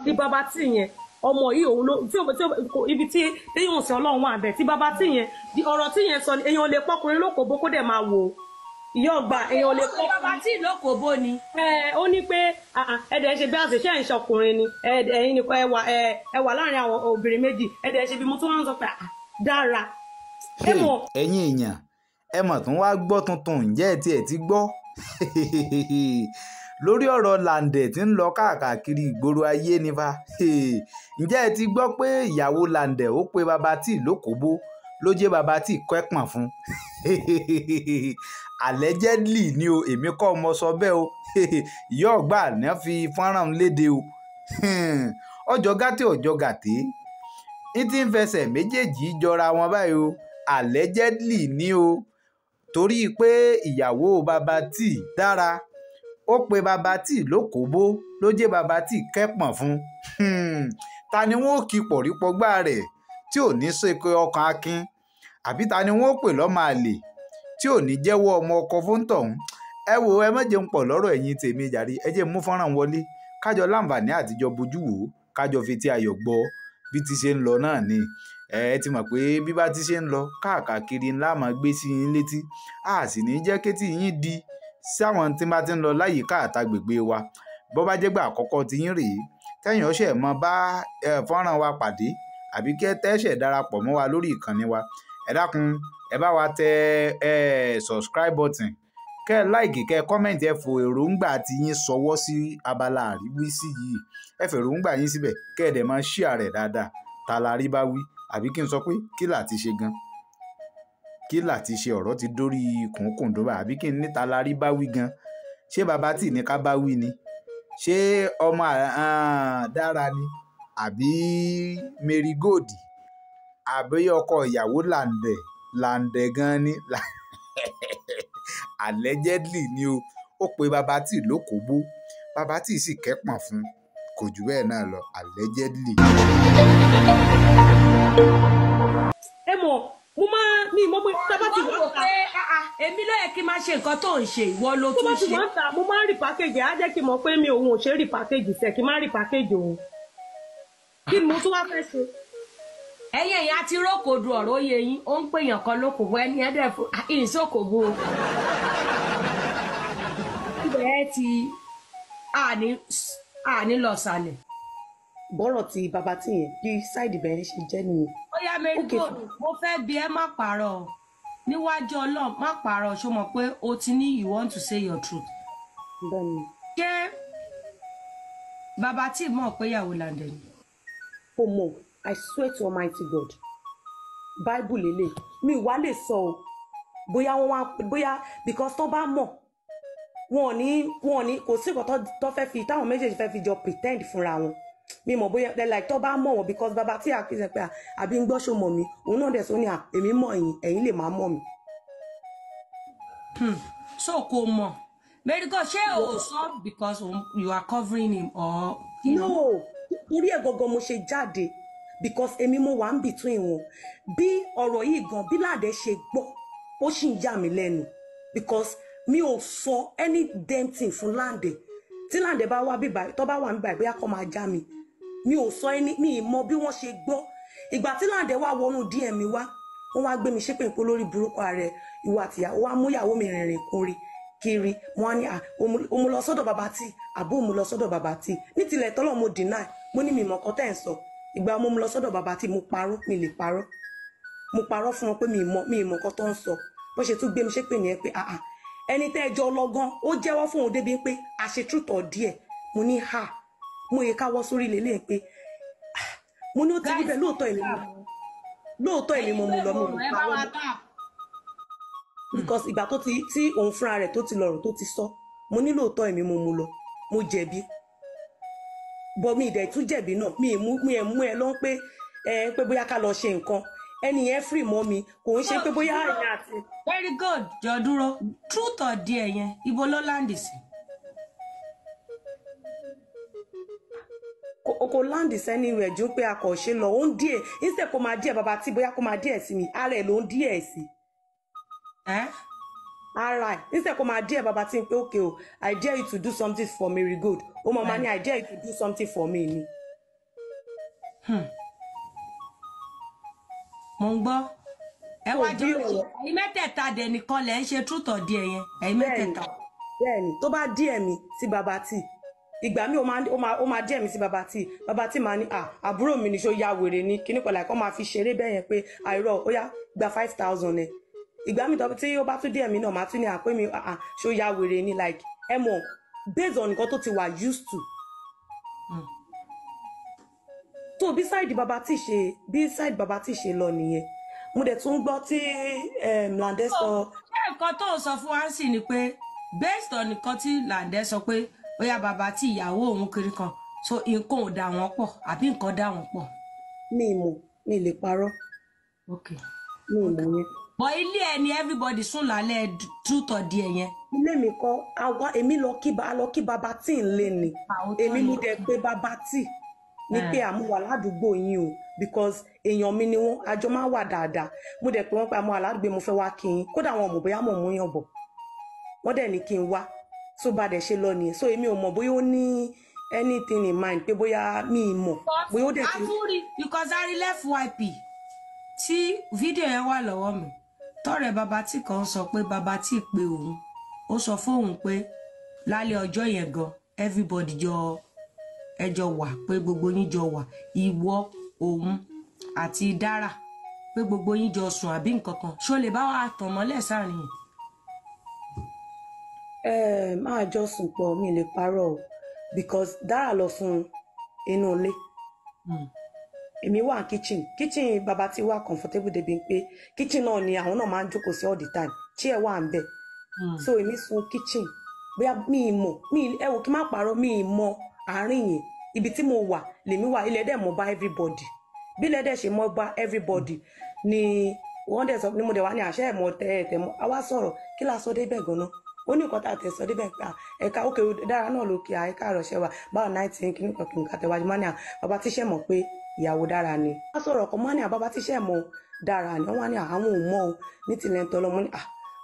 Tí bàbá tí yẹn ọmọ yìí òun ló tí ibi tí téèyàn sí Ọlọ́run wà bẹ́ẹ̀ tí bàbá tí yẹn ọ̀rọ̀ tí yẹn sọ ni èèyàn lè pọkùnrin lókòbó kó dẹ̀ máa wò ó. Ìyá ọgbà èèyàn lè pọkùnrin. Bàbá tí lókòbó ni. Ẹ ó ní pé ẹ̀dẹ̀ ṣe bí àṣẹ ṣe ń ṣọkùnrin ni ẹ̀yin nìkan ẹ wà láàrin àwọn obìnrin méjì ẹ̀dẹ̀ ṣe bí mo tún wá ń sọ pé dára. Ẹ̀yin èèyàn ẹ mọ̀ tún wá gbọ́ tuntun, ǹjẹ́ ẹ tiẹ̀ ti gbọ́ lórí ọ̀rọ̀ Làǹdẹ̀ tí ń lọ káàkiri ìgboro ayé ni fa. Ǹjẹ́ ẹ ti gbọ́ pé ìyàwó Làǹdẹ̀ ó pe bàbá tí lókòbó ló jẹ́ bàbá tí kẹ́pọ̀n fún? Allegedly ni o, èmi kọ́ ọmọ sọ bẹ́ẹ̀ o. Ìyá ọ̀gbà ní wọ́n fi fọ́nrán léde o. Ọjọ́ gàtẹ́ ọjọ́ gàtẹ́ ní ti ń fẹsẹ̀ méjèèjì jọra wọn báyìí o. Allegedly ni o, torí pé ìyàwó bàbá tí dára ó pe bàbá tí lókòbó ló jẹ́ bàbá tí kẹ́pọ̀n fún. Ta ni wọ́n ó kí pọ̀rípọ̀gbá rẹ̀ tí ò ní ṣe ọkàn akin? Àbí ta ni wọ́n ó pè lọ́mọ àlè tí ò ní jẹ́wọ́ ọmọ ọkọ fún tọ̀hún? Ẹ wo, ẹ má jẹun pọ̀ lọ́rọ̀ ẹ̀yin tèmi jàre, ẹ jẹ́ mú fọ́nrán wọlé kájọ láǹfààní àtijọ́ bojú wò ó, kájọ fi tí ayọ̀ gbọ́ bí ti ṣe ń lọ náà ni. Ẹ ti mọ̀ pé bí bá ti ṣe ń lọ káàkiri ńlá máa gbé sí yín létí, a sì ní jẹ́ kétí yín di sáwọn tí bá ti ń lọ láyìíká àtàgbègbè wa. Bó bá jẹ́ gbà àkọ́kọ́ tí yín rèé tẹ́yìn ọ̀ṣẹ̀ mọ́ bá fọ́nrán wa pàdé àbí kẹ́ tẹ́ṣẹ̀ darapọ̀ mọ́ wa lórí ìkànnì wa, ẹ dákun ẹ bá wa tẹ subscribe button, kẹ́ ẹ like, kẹ́ ẹ comment, ẹ fò èròǹgbà tí yín sọwọ́ sí abala àríwísí yìí, ẹ fò èròǹgbà yín síbẹ̀, kẹ́ ẹ dẹ̀ máa share rẹ̀ dáadáa. Ta la rí bá wí, àbí kí n sọ pé kí là ti ṣe gan, kí là ti ṣe, ọ̀rọ̀ ti dórí kùnkùndùn bá, àbí kí n ní ta la rí bá wí gan? Ṣé bàbá tí ní ká bá wí ni? Ṣé ọmọ dára ni? Àbí Mary Gold? Àbí ọkọ ìyàwó Làǹdẹ̀? Làǹdẹ̀ gan ni. Allegedly ni o. Ó pe bàbá tí lókòbó, bàbá tí sì kẹ́pọ̀n fún, kò jù bẹ́ẹ̀ náà lọ. Allegedly. Ẹ mọ̀ mo máa mi mọ̀ pé tábà ti wọ́n ta èmi ló yẹ kí n máa ṣe nǹkan tó ń ṣe, ìwọ ló tún ṣe. Tó bá ti wọ́n ta mo máa ń rí pàkéjì, á jẹ́ kí n mọ̀ pé mi òun ò ṣe rí pàkéjì sẹ́, kí n má rí pàkéjì òun. Kí ni mo tún wá fẹ́ ṣe? Ẹ̀yin ẹ̀yin àti rókòdù ọ̀rọ̀ oyè yín, ó ń pèèyàn kan lókòbó, ẹni ẹ̀dẹ̀ fún ìṣòkòbó. Ibẹ̀ ẹ ti àní lọ sàlẹ̀. Bọ́rọ̀ ti bàbá tí yẹn bí sáìdì bẹ̀rẹ̀ ṣe jẹ́ nìyẹn. Ó yá Mary Gold, mo fẹ́ bi ẹ́ má pààrọ̀ níwájú Ọlọ́run, má pààrọ̀, ṣó mọ̀ pé o ti ní you want to say your truth. Bẹ́ẹ̀ni. Ṣé bàbá tí mọ̀ pé ìyàwó Làǹdẹ̀ ni? Kò mọ̀, I swear to Almighty God, Bible lele mi wá lè sọ o bóyá wọ́n wá bóyá because tó bá mọ̀ wọn ò ní kò sí nǹkan tó fẹ́ fi táwọn méjèèjì fẹ́ fi jọ pretend fúnra wọn. Mi mọ̀ bóyá like tó bá mọ̀ wọn because bàbá tí àkíyèsí pé àbí ń gbọ́ ṣó mọ̀ mi, òun náà dẹ̀ sọ ní à èmi mọ̀ yín, ẹ̀yin lè má mọ̀ mi. So kò mọ̀ Mary Gold, ṣé o sọ because you are covering him or. No, torí ẹ̀ gangan mo ṣe jáde because èmi mo wà ń between wọn. Bí ọ̀rọ̀ yìí gan bí Làǹdẹ̀ ṣe gbọ́ ó sì ń yà mí lẹ́nu because mi ò sọ any damn thing fún Làǹdẹ̀. Tí Làǹdẹ̀ bá wá bíbá tó bá wà níbà bóyá kó máa já mi, mi ò sọ ẹni, mi mọ bí wọ́n ṣe gbọ́. Ìgbà tí Làǹdẹ̀ wá wọnú DM mi wá, wọ́n wá gbé mi ṣépè pé lórí burúkú ààrẹ ìwà àtìyàwó wá mú ìyàwó mi rìnrìn kúnri kiri. Mo wá ní à òun lọ sọ́dọ̀ bàbá tí àbó òun lọ sọ́dọ̀ bàbá tí ní tilẹ̀ tọ́lọ̀ mo deny, mo ní mi mọ̀ nǹkan tẹ́ ẹ̀ ń sọ. Ìgbà mo lọ sọ́dọ̀ bàbá tí mo parọ́, mi lè parọ́, mo parọ́ fún wọn pé mi mọ̀ nǹkan tó ń sọ. Bó ṣe tún gbé mi ṣépè nìyẹn pé àà ẹni tẹ́ ẹ jọ lọ gan ó jẹ́wọ́ fún òun débi pé àṣetrútọ̀ díẹ̀. Mo ní ha, mo yẹ káwọ́ sórí lélẹ̀ pé mo ní ó ti rí bẹ́ẹ̀ lóòótọ́ èmi mo mú lọ mo parọ́ because ìgbà tó ti tí òun fúnra rẹ̀ tó ti lọ̀rọ̀ tó ti sọ, mo ní lóòótọ́ èmi mo mú lọ, mo jẹ̀bi bọ́ mi ìdẹ̀ tún jẹ̀bi náà, mi ẹ̀ mú ẹ lọ́n pé ẹ pé bóyá ká lọ ṣe nǹkan, ẹni yẹn free mọ́ mi, kò ń ṣe pé bóyá ẹ̀yà àti. Very good, jọ dúró, truth or dare yẹn ibo ló láǹdì sí? Kò láǹdì sẹ́ni rẹ̀ ju pé a kò ṣe lọ, ó ń díẹ̀ instead kó máa díẹ̀ bàbá tí bóyá kó máa díẹ̀ sí mi, ara ẹ̀ ló ń díẹ̀ sí. Ara ẹ̀ instead kó máa díẹ̀ bàbá tí ń pé okay o, I dare you to do something for Mary Gold, ó máa ní I dare you to do something for me ni. Mo ń gbọ́. Ẹ wá jọ ẹ̀yin mẹ́tẹ̀ẹ̀ta dẹ̀ nìkan lẹ̀ ń ṣe truth or dare yẹn. Ẹ̀yin mẹ́tẹ̀ẹ̀ta. Bẹ́ẹ̀ni, tó bá díẹ̀ mi sí Baba T, ìgbà mi ó máa díẹ̀ mi sí Baba T. Baba T máa ní àbúrò mi ní ṣó ya wèrè ni kíní pẹ̀lú àìkọ́ máa fi ṣeré bẹ́ẹ̀ yẹn pé àìrọ̀ ó yá gba 5,000 ẹ̀. Ìgbà mi tí ó bá tún díẹ̀ mi náà máa tún ní àpé mi ṣó ya wèrè ni, like ẹ mọ̀, based on nǹkan tó ti wà used to. So bí side Baba T ṣe bí side Baba T ṣe lọ nìyẹn. Mo dẹ̀ tún gbọ́ tí Lande sọ. Ṣé nǹkan tó ń sọ fún wa sì ni pé based on nǹkan tí Lande sọ pé bóyá Baba T ìyàwó òun kiri kan, so nǹkan ò dà wọ́n pọ̀ àbí nǹkan dà wọ́n pọ̀? Mi ì mọ̀, mi lè parọ́. Okay. Mi ì mọ̀ yẹn. But ilé ẹ ni everybody sùn lálẹ́ truth or dare yẹn. Ilé mi kọ́, àwa èmi lọ kí Baba T ń lé ni. Èmi mo dẹ̀ pé Baba T ní pé àmúwà ládùúgbò yín o, because èèyàn mi ni wọ́n, àjọ máa ń wà dáadáa. Mo dẹ̀ pé wọ́n pé àmúwà ládùúgbò mo fẹ́ wá kí yín, kódà wọn ò mọ̀ bóyá mò ń mú yàn bọ̀, wọ́n dẹ̀ ní kí n wá. So bá dẹ̀ ṣe lọ nìyẹn. So èmi ò mọ̀ bóyá ó ní anything in mind pé bóyá mi ì mọ̀ bóyá ó dẹ̀ ti. Àtúrí because a rí left YP tí fídíò yẹn wà lọ́wọ́ mi, tọ́rẹ̀ Baba T kan sọ pé Baba T pé òun, ó sọ fóun pé lálẹ́ ọjọ́ yẹn gan everybody jọ ẹjọ wà, pé gbogbo yín jọ wà, ìwọ òun àti Dára, pé gbogbo yín jọ sùn àbí nǹkan kan. Ṣó lè bá wa tàn mọ́lẹ̀ sáàrin yìí? Máa jọ sùn pọ̀, mi lè parọ́ o, because Dára lọ sùn inú ilé, èmi wà ní kitchen. Kitchen Baba T wà comfortable débi pé kitchen náà ni àwọn náà máa ń jókòó sí all the time, chair wà ń bẹ̀. So èmi sùn kitchen, bóyá mi ì mọ̀, mi ẹ wò kí n má parọ́, mi ì mọ̀ àárín yẹn. Ibi tí mo wà lèmi wà, ilẹ̀ dẹ̀ mọ̀ bá everybody, bí ilẹ̀ dẹ̀ ṣe mọ̀ bá everybody ni wọ́n dẹ̀ sọ ni mo dẹ̀ wá ní àṣẹ ẹ̀mọ́ tẹ ẹ̀ tẹ̀ mọ́. Àwa sọ̀rọ̀ kí la sọ débẹ̀ gan-an, ó ní nǹkan tá a tẹ̀ sọ débẹ̀ pé ẹ̀ka òkè Dára náà ló kí ẹ̀ka àròṣẹ́ wa báwo náìtì kìíní kan kìíní kan tẹ̀wájú mọ́ ní à Baba T ṣẹ̀ mọ̀ pé ìyàwó Dára ni. Wọ́n sọ̀rọ̀ ọkọ̀ mọ́ ní à Baba T ṣẹ̀ mọ̀ Dára ni, wọ́n wá ní àwọn ò mọ̀ o ní tilẹ̀ ń tọ́lọ́. Mo ní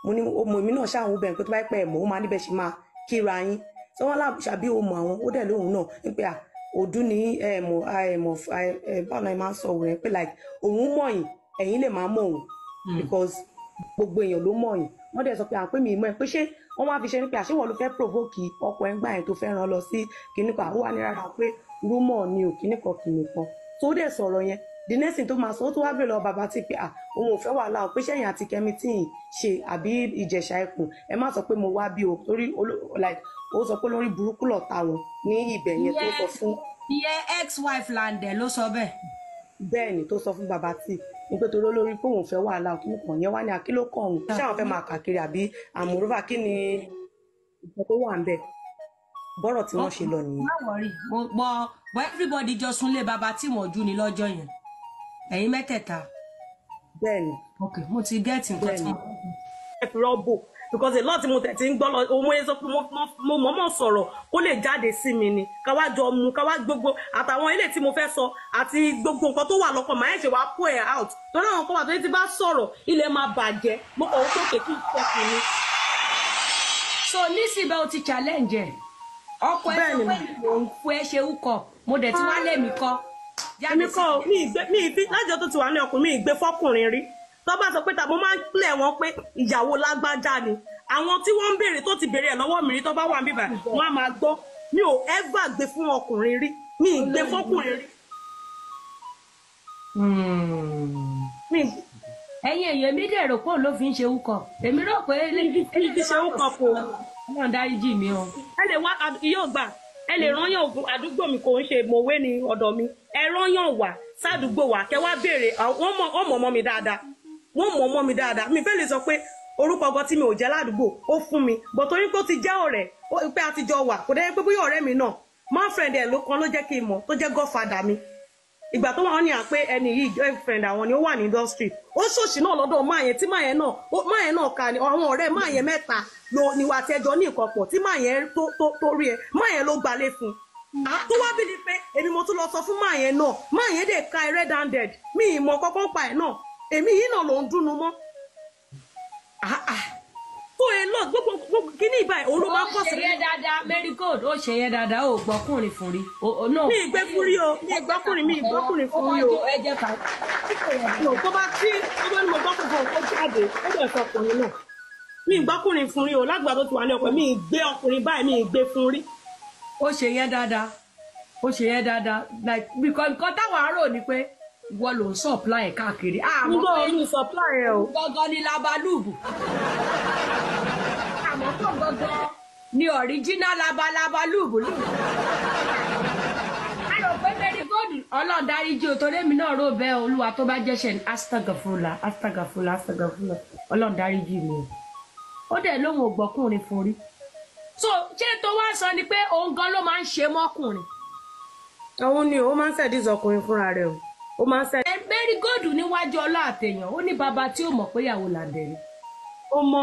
mo ní ọmọ mi náà ṣáà ń bẹ̀ pé tó bá pẹ́ mọ̀ ó máa níbẹ̀ ṣe máa kíra yín. Sọ wọn ṣàbí o mọ̀ àwọn, ó dẹ̀ lóhùn náà ń pé òdú ní ẹ̀mọ̀ ẹ̀mọ̀ báwo ni máa ń sọ òun rẹ̀ pé like òun mọ̀ yín, ẹ̀yin lè máa mọ̀ òun because gbogbo èèyàn ló mọ̀ yín. Wọ́n dẹ̀ sọ pé à ń pè mí mọ́ ẹ pé ṣé wọ́n wá fi ṣe ní pé àṣewọ̀ ló fẹ́ provoke ọkọ ẹ̀ ń gbà yẹn tó fẹ́ ràn lọ sí kinní kan, àwọn wà ní rárá pé rúmọ̀ ni ò kinní kan kinní kan. Tó dẹ̀ sọ̀rọ̀ yẹn, the next thing tó máa sọ, ó tó wá bèrè lọ Baba T pé òun ò fẹ́ wàhálà o, pé ṣẹ́yìn àti Kẹ́mi tí ì ṣe àbí Ìjẹ̀ṣà ẹkùn, ẹ má sọ pé mo wá bí o, torí like ó sọ pé lórí burúkú lọ̀tá wọn ní ibẹ̀ yẹn tó sọ fún. Ìyẹn ex-wife Lande ló sọ bẹ́ẹ̀. Bẹ́ẹ̀ ni tó sọ fún Baba T ní pé torí olórí pé òun fẹ́ wàhálà òkú kan yẹn wá ní àkílò kan òun ṣé àwọn fẹ́ máa kàkiri àbí àmúrúfà kí ni ìfẹ́ tó wà ń bẹ̀ bọ́rọ̀ tí wọ́n ṣe lọ nìyẹn. Má wọrí, mo gbọ́ but everybody jọ súnlé Baba T mọ̀jú ni lọ́jọ́ yẹn, ẹ̀yin mẹ́tẹ̀ẹ̀ta. Bẹ́ẹ̀ni. Ok, mo ti gẹ́ẹ̀tì nǹkan tí mo. Ẹ fi rọ́bò because a lot mo tẹ̀ tí ń gbọ́ lọ, òun yẹn sọ pé mo mọ̀ọ́mọ̀ sọ̀rọ̀ kó lè jáde sí mi ni, ká wá jọ mu, ká wá gbogbo àtàwọn ilé tí mo fẹ́ sọ àti gbogbo nǹkan tó wà lọ́kàn máa ń ṣe wá pour ẹ̀ out, torí àwọn kan wà tó ti bá sọ̀rọ̀ ilẹ̀ máa bàjẹ́, mo kàn ń pòkè kí n fẹ́ kí ni. So nísìnyí bẹ́ẹ̀ o ti challenge ẹ̀, ọkọ ẹ sọ pé mò ń fún ẹ ṣe wúkọ, mo dẹ̀ ti wá lẹ́mìí kọ́. Èmi kọ́ mi ìfi lájọ tó ti wà ní ọkùnrin mi ìgbé fọ́kùnrin rí. Tó bá sọ pé ta mo máa ń pìlẹ̀ wọn pé ìyàwó lágbájá ni, àwọn tí wọ́n ń béèrè tó ti béèrè ẹ̀ lọ́wọ́ mi rí tó bá wà níbà wọ́n á máa gbọ́. Mi ò ever gbé fún ọkùnrin rí, mi ì gbé fọ́kùnrin rí. Ẹ̀yin èèyàn mi dẹ̀ rò pé òun ló fi ń ṣe wúkọ, èmi rò pé mi fi ṣe wúkọ kò. Ọlọ́run dáríjì mi o. Ẹ lè wá yóò gbà, ẹ lè rányàn àdúgbò mi, kò ń ṣe mòwe ní ọ̀dọ̀ mi, ẹ rányàn wà sádùúgbò wa kẹ wá béèrè, wọ́n mọ̀ ọmọ mi dáadáa, wọ́n mọ̀ ọmọ mi dáadáa. Mi fẹ́ lè sọ pé orúkọ ọgọ tí mi ò jẹ́ ládùúgbò ó fún mi, bọ̀ torí pé ó ti jẹ́ ọ̀rẹ́ pé a ti jọ wà, kò dẹ́ pé bóyá ọ̀rẹ́ mi náà man friend ẹ̀ ló kan ló jẹ́ kí n mọ̀ tó jẹ́ godfather mi. Ìgbà tó wà ní à pé ẹni yìí girlfriend àwọn ni ó wà ní industry, ó ṣòṣì náà lọ́dọ̀ máa yẹn tí máa yẹn náà ka ni àwọn ọ̀rẹ́ máa yẹn mẹ́ta ló ni wà tí ẹjọ́ ní nǹkan pọ̀ tí máa yẹn tó rí ẹ, máa yẹn ló gbalé fún un. Tó wá bí ni pé èmi mo tún lọ sọ fún máa yẹn náà, máa yẹn dẹ̀ ka red handed, mi ì mọ̀ kọ́kọ́ pa ẹ̀ náà, èmi yìí náà ló ń dúnnu mọ́. Tó e lọ gbogbo Kíní ìbá ẹ̀ òun ló máa ń pọ̀ Ó sí. ṣe yẹ dáadáa, Mary Gold, ó ṣe yẹ dáadáa, ó gbọ́kùnrin fún rí. Mi ì gbé fún rí o, mi ì gbọ́kùnrin, mi ì gbọ́kùnrin fún rí o. Ẹ jẹ́ ká. Tó bá tí tó bá ní mo gbọ́kùnrin fún ó jáde, ó dẹ̀ sọ ọkùnrin náà. Mi ì gbọ́kùnrin fún rí o, lágbà tó ti wà ní ọkọ, mi ì gbé ọkùnrin báyìí, mi ì gbé fún rí. Ó ṣe yẹn dáadáa, ó ṣe yẹn dáadáa, like because nǹkan táwọn arò ni pé ìwọ ló ń supply ẹ̀ káàkiri. Àmọ́ Nígbà pé wo mi supply ẹ o? gangan ni labalúùbù. Àmọ́ tó gangan ni original labalabalúùbù lù. A rò pé Mary Gold, Ọlọ́run dáríjì o, torí èmi náà rò bẹ́ẹ̀. Olúwa, tó bá jẹ́ṣẹ̀ ní, astagafula, astagafula, astagafula, Ọlọ́run dáríjì mi o. Ó dẹ̀ lóun ò gbọ́kùnrin fún rí. So ṣé tó wá sọ ni pé òun gan ló máa ń ṣe mọ́kùnrin? Àwọn ni ó máa ń sẹ̀dí ọkùnrin fúnra rẹ̀ o. Ó máa ń sẹ̀. Mary Gold níwájú ọlọ́ àtẹ̀yàn, ó ní bàbá tí ó mọ̀ pé ìyàwó làǹdẹ̀ ni. Ó mọ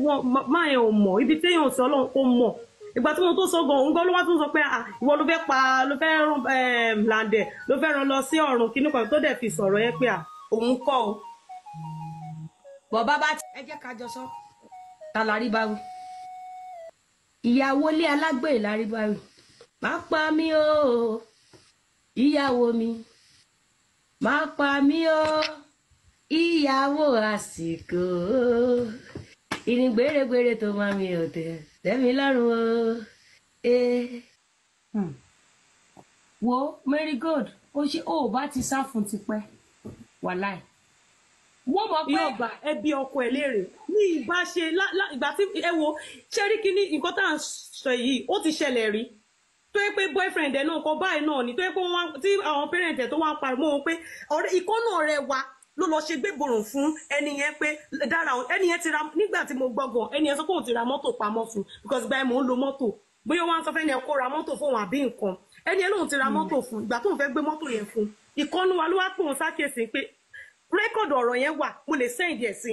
wọn máa yẹn ò mọ̀ ibi téèyàn ò sí, Ọlọ́run ó mọ̀. Ìgbà tí mo tó sọ gan, òun gan ló wá tún sọ pé, ah, ìwọ ló fẹ́ pa, ló fẹ́ rán làǹdẹ̀, ló fẹ́ rán lọ sí ọ̀run kínní kan tó dẹ̀ fi sọ̀rọ̀ yẹn pé à òun kọ́ o. Bọ̀ bàbá tí. Ẹ jẹ́ ká jọ sọ. Ta la rí bá wí? Ìyàwó ilé alágbèrè la rí bá wí. Má pa mí o, ìyàwó mi. Má pa mí o, ìyàwó àsìkò. Ìrìn gbèrègbèrè tó máa mi ò tẹ̀ tẹ́mi lọ́rùn o. Eh. Wo Mary Gold, ó ṣe ó bá ti sá fún tipẹ́, wàláì. Wọ́n mọ̀ pé Yóò gba ẹbí ọkọ ẹ léèrè ní ìbá ṣe ìgbà tí ẹ wo ṣe rí kíní nǹkan tá à ń sọ yìí, ó ti ṣẹlẹ̀ rí tó yẹ pé boyfriend ẹ náà kọ báyìí náà ni, tó yẹ pé wọ́n tí àwọn parent ẹ tó wá ń pariwo wọn pé ọ̀rẹ́ ìkọ́nà rẹ wa ló lọ ṣe gbéborùn fún ẹni yẹn pé dára ẹni yẹn ti ra. Nígbà tí mo gbọ́gàn, ẹni yẹn sọ pé òun ti ra mọ́tò pamọ́ fún, because gba ẹ mò ń lo mọ́tò, bóyá wọ́n á sọ fẹ́ni ẹ kó ra mọ́tò fóun àbí nǹkan. Ẹni yẹn lóun ti ra mọ́tò fún. Ìgbà tóun fẹ́ gbé mọ́tò yẹn fún, ìkọ́nù wa ló wá pè òun sákèsí pé record ọ̀rọ̀ yẹn wà, mo lè send ẹ̀ sí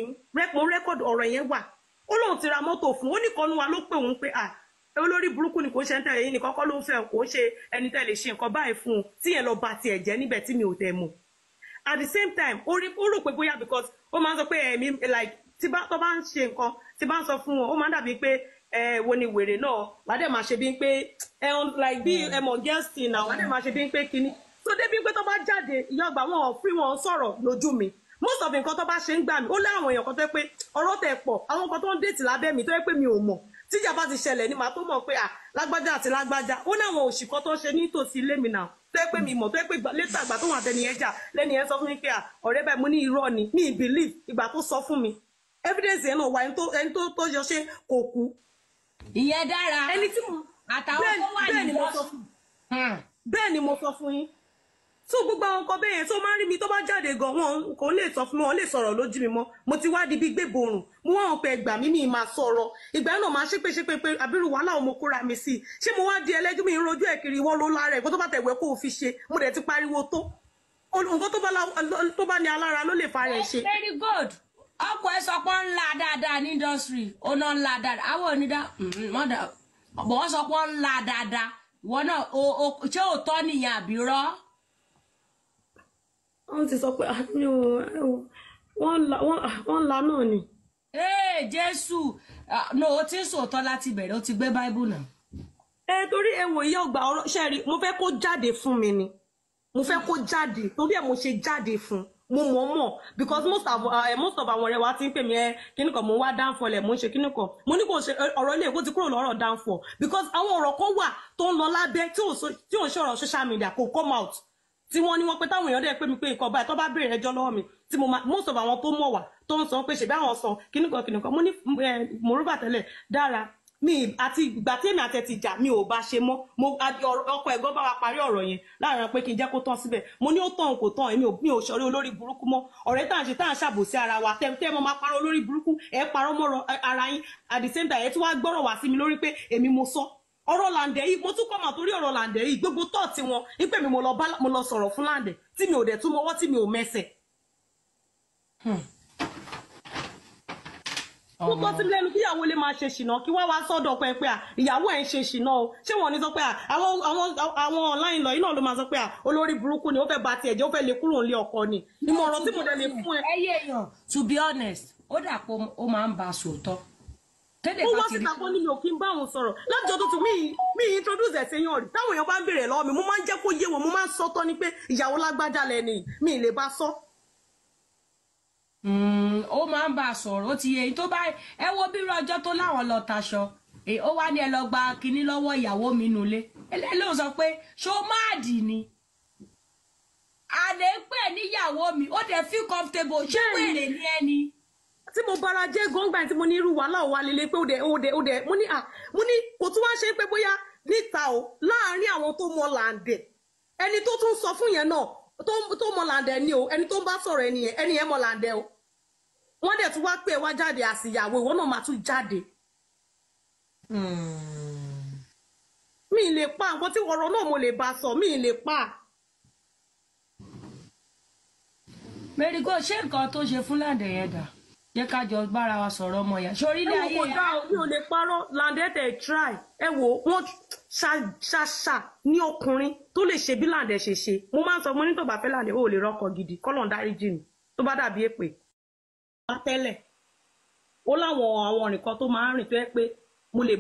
mo record ọ̀rọ̀ yẹn wà. Ó lóun ti ra mọ́tò fún, ó ní ìkọ́nù wa ló pè òun pé, à, olórí burúkú ni, kò ṣe ń tẹ̀lé yín ní kọ́kọ́ ló ń fẹ́, kò ṣe ẹni tẹ́ lè ṣe nǹkan báyìí fún un, tí yẹn lọ ba tiẹ̀ jẹ́ níbẹ̀ tí mi ò tẹ̀ mọ̀. At the same time, ó rí, ó rò pé bóyá because ó máa ń sọ pé ẹ̀mí like tí bá tó bá ń ṣe nǹkan tí bá ń sọ fún wọn, ó máa ń dàbí pé ẹ wo ni wèrè náà wàá dẹ̀ máa ṣe bí pé ẹ like bí ẹ mọ̀ girls thing náà, wàá dẹ̀ máa ṣe bí pé kíní tó débi pé tó bá jáde, ìyá ọgbà wọn ò free, wọn sọ̀rọ̀ lójú mi. Most of nǹkan tó bá ṣe ń gbà mí, ó láwọn èèyàn kan tó yẹ pé ọ̀rọ̀ tẹ̀ pọ̀, àwọn nǹkan tó ń date lábẹ́ mi tó yẹ pé mi ò mọ̀, tíjà bá ti ṣẹlẹ̀ ni màá tó mọ̀ pé à lágbájá àti lágbájá. Ó ní àwọn òṣì kan tó ń ṣe nítòsí ilé mi náà tó yẹ pé mi mọ̀, tó yẹ pé later ìgbà tó wà tẹni yẹn jà lẹ́ni yẹn sọ fún mi pé à ọ̀rẹ́ báyìí, mo ní irọ́ ni, mi ì believe. Ìgbà tó sọ fún mi, evidence yẹn náà wà, ẹni tó yọ ṣe kò kú. Ìyẹn dára. Ẹni tí mo àtàwọn tó wà bẹ́ẹ̀ ni ní mo sọ fún bẹ́ẹ̀ ni mo sọ fún yín tó gbogbo àwọn nǹkan bẹ́ẹ̀ yẹn tó máa ń rí mi tó bá jáde gan, wọn kò lè sọ fún mi, wọn lè sọ̀rọ̀ lójú mi mọ́. Mo ti wá di bí gbéborùn, mo wá wọn pé ẹgbà mí, mi máa sọ̀rọ̀. Ìgbà náà máa ṣépè ṣépè pé àbírú wàhálà ọmọ kóra mi sí i, ṣé mo wá di ẹlẹ́jọ́ mi ń rojú ẹ̀ kiri? Ìwọ ló lára ẹ̀ kó tó bá tẹ̀wẹ́ kó o fi ṣe. Mo dẹ̀ ti pariwo tó nǹkan tó bá ní alára ló lè fa rẹ̀ ṣe. Very good. Ọkọ ẹ sọ pé ó ń la dáadáa ní industry, ó náà ń la dáadáa, àwọn onídàá mọ́dà bọ̀, wọ́n sọ pé ó ń la dáadáa. Ìwọ náà ṣé òótọ́ nìyẹn àbí rọ́? Wọ́n ti sọ pé ah, mi ò wọ́n la náà ni. Ee Jésù! Ah, no, o ti ń sòótọ́ láti bẹ̀rẹ̀, o ti gbé báíbù náà. Ẹ torí ẹ wò, ìyá ọgbà ọ̀rọ̀ ṣe rí, mo fẹ́ kó jáde fún mi ni, mo fẹ́ kó jáde, torí ẹ mo ṣe jáde fún. Mo mọ̀ mọ̀ because most of àwọn ọ̀rẹ́ wa ti ń pè mí, ẹ kíní kan, mo ń wá downfall ẹ̀, mo ń ṣe kíní kan. Mo ní kò ṣe ọ̀rọ̀ ilé ìkó ti kúrò lọ́rọ̀ downfall, because àwọn ọ̀rọ̀ kan wà tó ń lọ lábẹ́ tí ò ń ṣọ̀rọ̀ social media, kò come out, tí wọ́n ní wọ́n pé táwọn èèyàn dẹ̀ pé mi pé nǹkan báyìí tó bá béèrè ẹjọ́ lọ́wọ́ mi, tí mo máa most of àwọn tó mọ̀ wá tó ń sọ pé ṣèbí àwọn sọ kíní kan kíní kan. Mo ní mòrúbà tẹ́lẹ̀ dára mi àti ìgbà tí èmi àti ẹ ti jà, mi ò bá ṣe mọ́. Mo ọkọ ẹ̀gbọ́n bá wa parí ọ̀rọ̀ yẹn láàrin pé kí n jẹ́ kó tán síbẹ̀. Mo ní ó tán kò tán, èmi ò mi ò ṣọ̀rẹ́ olórí burúkú mọ́. Ọ̀rẹ́ tá à ń ṣe, tá à ń ṣàbòsí ara wa, tẹ́ tẹ́ mo máa parọ́ olórí burúkú, ẹ parọ́ mọ́rọ̀ ara yín. At the same time, ẹ tún wá gbọ́rọ̀ wá sí mi lórí pé èmi mo sọ ọ̀rọ̀ làǹdẹ̀ yìí. Mo tún kọ́ mà torí ọ̀rọ̀ làǹdẹ̀ yìí, gbogbo tọ́ọ̀tì wọn wípé mi mo lọ bá, mo lọ sọ̀rọ̀ fún làǹdẹ̀ tí mi ò dẹ̀ tún mọwọ́ tí mi ò mẹsẹ̀. Ó tọ́ sí mi lẹ́nu kí ìyàwó lè máa ṣe ṣìnà, kí wá wá sọ́dọ̀ pé à ìyàwó ẹ̀ ń ṣe ṣìnà o. Ṣé wọ́n ní sọ pé à àwọn online lọ yìí náà ló máa sọ pé à olórí burúkú ni, ó fẹ́ ba tiẹ̀ jẹ́, ó fẹ́ lè kúrò nílé ọkọ ni. Ìmọ̀ràn tí mo dẹ̀ lè fún ẹ. Ẹ yé èèyàn, to be honest, ó dà pé ó máa ń ba sòótọ́. Tẹ́lẹ̀ Ó bá wá ti rí síta kó ní mi ò kí ń bá òun sọ̀rọ̀ láti ọdún tó mi introduce ẹ̀ séyàn rí. Táwọn èèyàn bá ń béèrè lọ́wọ́ mi, mo máa ń jẹ́ kó yé wọn, mo máa ń sọ tọ́ ni pé ìyàwó lágbájá lẹ́ni mi ì lè bá sọ. Ó máa ń bá a sọ̀rọ̀, ó ti yẹ èyí tó bá ẹ wo bí irú ọjọ́ tó láwọn lọ taṣọ, ó wá ní ẹ lọ gba kinní lọ́wọ́ ìyàwó mi nulẹ̀, ẹlẹ́lẹ́ ò sọ pé ṣó máàdì ni àlè ń pè níyàwó mi, ó dẹ̀ feel comfortable, ṣé wèrè ni ẹni. Tí mo bára jẹ́ gọ́ngbà tí mo ní irú wàhálà ò wá lélẹ̀ pé ó dẹ̀ ó dẹ̀ ó dẹ̀, mo ní à, mo ní kò tún wá ṣe pé bóyá níta o, láàárín àwọn tó mọ làǹdẹ̀, ẹni tó tún sọ fún yẹn náà tó mọ làǹdẹ̀ ni o, ẹni tó ń bá sọ̀rọ̀ ẹni yẹn, ẹni yẹn mọ làǹdẹ̀ o, wọ́n dẹ̀ tún wá pé ẹ wá jáde àsìyàwó, ìwọ náà máa tún jáde. Mi ì lè pa nǹkan tí ọ̀rọ̀ náà mo lè bá sọ, mi ì lè pa. Mary Gold, ṣé nǹkan tó ṣe fún Làǹdẹ̀ yẹn dà? Jẹ́ ká jọ bára wa sọ̀rọ̀ ọmọ ìyá sórí ilé Ẹ wo ayé kò dá o, mi ò lè parọ́. Làǹdẹ̀ tẹ̀ try, ẹ wo wọ́n ṣàṣà ní ọkùnrin tó lè ṣe bí Làǹdẹ̀ ṣe ṣe. Mo máa ń sọ, mo ní tó bá fẹ́ Làǹdẹ̀, ó lè rọ́kọ gidi, kọ́lọ̀ ń dáríjì mi tó bá dàbí èpè. Wá tẹ́lẹ̀ ó láwọn àwọn ọ̀rìn kan tó máa ń rìn tó yẹ pé mo lè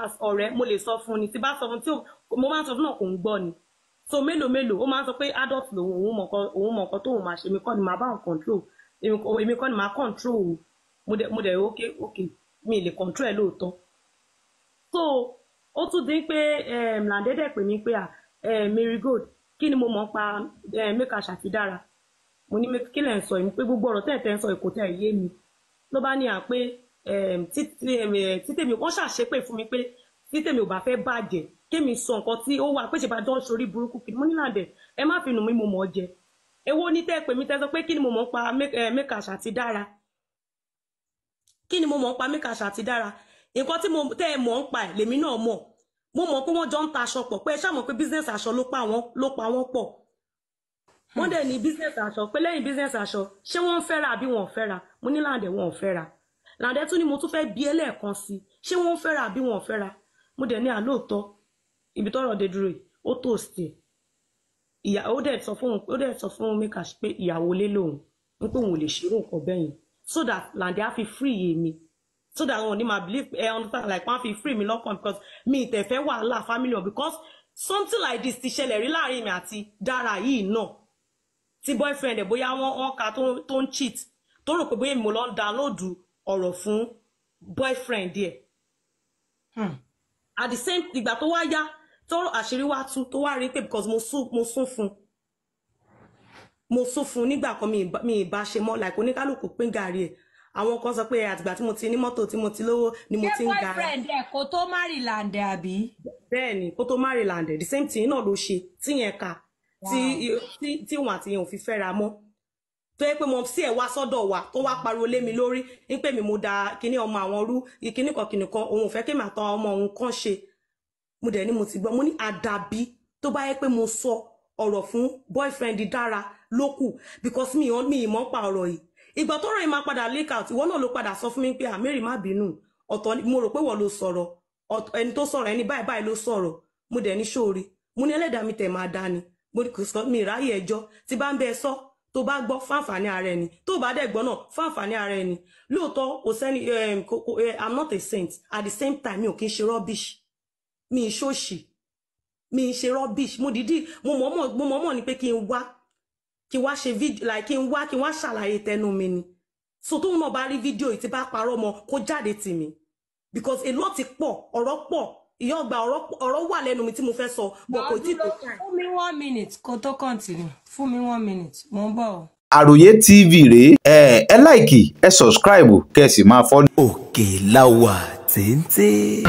as ọ̀rẹ́ mo lè sọ fún ni, tí bá sọ fún tí mo máa ń sọ fún náà kò ń gbọ́ ni. So mélòó mélòó ó máa ń sọ pé adult lòun, òun mọ̀ nǹkan, òun mọ̀ nǹkan tóun máa ṣe, èmi kọ́ ni màá bá òun control, èmi kọ́ ni màá control òun. Mo dẹ̀ okay okay, mi lè control ẹ̀ lóòótọ́. So ó tún dín pé Làǹdẹ̀ dẹ̀ pè mí pé à Mary Gold, kí ni mo mọ̀ pa Make Ash àti Dára? Mo ní kí lẹ̀ ń sọ yìí, pé gbogbo ọ̀rọ̀ tẹ̀ ń sọ kò tẹ̀ yé mi. Ló bá ní à pé títèmi wọ́n ṣàṣepè fún mi pé títèmi ò bá fẹ́ bàjẹ́ kémi sọ nǹkan tí ó wà pé ṣe bá jọ ń ṣorí burúkú kiri. Mo ní Làǹdẹ̀, ẹ má fi nù mí, mo mọ̀ ọ́ jẹ. Èwo ní tẹ́ pè mí tẹ́ sọ pé kí ni mo mọ̀ pa Make Ash àti Dára? Kí ni mo mọ̀ pa Make Ash àti Dára? Nǹkan tí mo tẹ́ ẹ mọ̀ ń pa ẹ̀ lèmi náà mọ̀. Mo mọ̀ pé wọ́n jọ ń ta aṣọ pọ̀, pé ẹ ṣáà mọ̀ pé business aṣọ ló pa wọ́n pọ̀. Wọ́n dẹ̀ ní business aṣọ, pé lẹ́yìn business aṣọ ṣé wọ́n ń fẹ́ra àbí wọn ò fẹ́ra? Mo ní Làǹdẹ̀ wọn ò fẹ́ra. Làǹdẹ̀ tún ni mo tún fẹ́ bi ẹlẹ́ẹ̀kan sí, ṣé wọ́n ń fẹ́ra àbí wọn ò fẹ́ra? Mo dẹ̀ ní àlóòótọ́ ibi tọ́rọ̀ dé dúró yìí, ó toast ẹ̀. Ìyá ó dẹ̀ sọ fún, ó dẹ̀ sọ fún Make Ash pé ìyàwó lé lòun, ń pé òun ò lè ṣerú nǹkan bẹ́ẹ̀ yẹn, so that Làǹdẹ̀ á fi free èmi, so that wọn ò ní máa believe ẹ understand, like wọ́n á fi free mi lọ́kàn, because mi ì tẹ̀ fẹ́ wàhálà family wọn, because something like this ti ṣẹlẹ̀ rí láàrin mi àti Dára yìí náà, tí boyfriend ẹ̀ bóyá wọ́n ka tó ń cheat, tó rò pé bóyá èmi mo lọ ń download ọ̀rọ̀ fún boyfriend ẹ̀. At the same ìgbà tó wá yá tó àṣírí wá tú, tó wá rí pé because mo sún fún, mo sún fún nígbà kan, mi ì bá ṣe mọ́, like oníkálukú pín gàrí ẹ̀. Àwọn kan sọ pé àtìgbà tí mo ti ní mọ́tò tí mo ti lówó ni mo Ṣé ti ń gara. boyfriend ẹ kò tó marry Làǹdẹ̀ àbí? Bẹ́ẹ̀ ni, kó tó marry Làǹdẹ̀, the same thing náà ló ṣe tí yẹn ka tí òun àti yẹn ò fi fẹ́ra mọ́, tó yẹ pé mo sí ẹ̀ wá sọ́dọ̀ wa tó wá pariwo lé mi lórí ní pé mi mo da kíní ọmọ àwọn rú, kíní kan kíní kan, òun ò fẹ́ kí màá tán ọmọ òun kan ṣe. Mo dẹ̀ ní mo ti gbọ́, mo ní àdàbí tó bá yẹ pé mo sọ ọ̀rọ̀ fún boyfriend Dára lókù, because mi ì mọ̀ pa ọ̀rọ̀ yìí. Ìgbà tọ́rọ̀ yìí máa padà leak out, ìwọ náà ló padà sọ fún mi pé Mary má bínú, ọ̀tọ̀ mo rò pé wọ́n ló sọ̀rọ̀, ẹni tó sọ̀rọ̀ ẹni báyìí báyìí ló sọ̀rọ̀. Mo dẹ̀ ní sóore, mo ní ẹlẹ́dàá mi tẹ̀ máa dá ni, mo ní kò sọ mi ìráyè ẹjọ́ tí bá ń bẹ sọ, tó bá gbọ́ fáǹfààní ara ẹni, tó bá dẹ̀ gbọ́ náà fáǹfààní ara ẹni. Lóòótọ́ kò sẹ́ni, I'm not a saint, at the same time mi ò kí ń ṣe rubbish, mi ì ṣòṣì, mi ì ṣe rubbish. Mo dìídì mo mọ̀ọ́mọ̀ ni pé kí n wá ṣe fídíò, like kí n wá ṣàlàyé tẹnu mi ni. So tóun náà bá rí fídíò yìí tí bá parọ́ mọ́ kó jáde tì mí, because a lot ti pọ̀, ọ̀rọ̀ pọ̀, ìyá ọgbà ọ̀rọ̀ wà lẹ́nu mi tí mo fẹ́ sọ, but kò tí tó time. Fún mi 1 minute kó tó continue, fún mi 1 minute, mo ń bọ̀ o. Àròyé TV rèé, ẹ láìkì, ẹ sọ̀scribe, kẹ́ ẹ sì máa fọ́lọ̀. Òkè la wà téńté.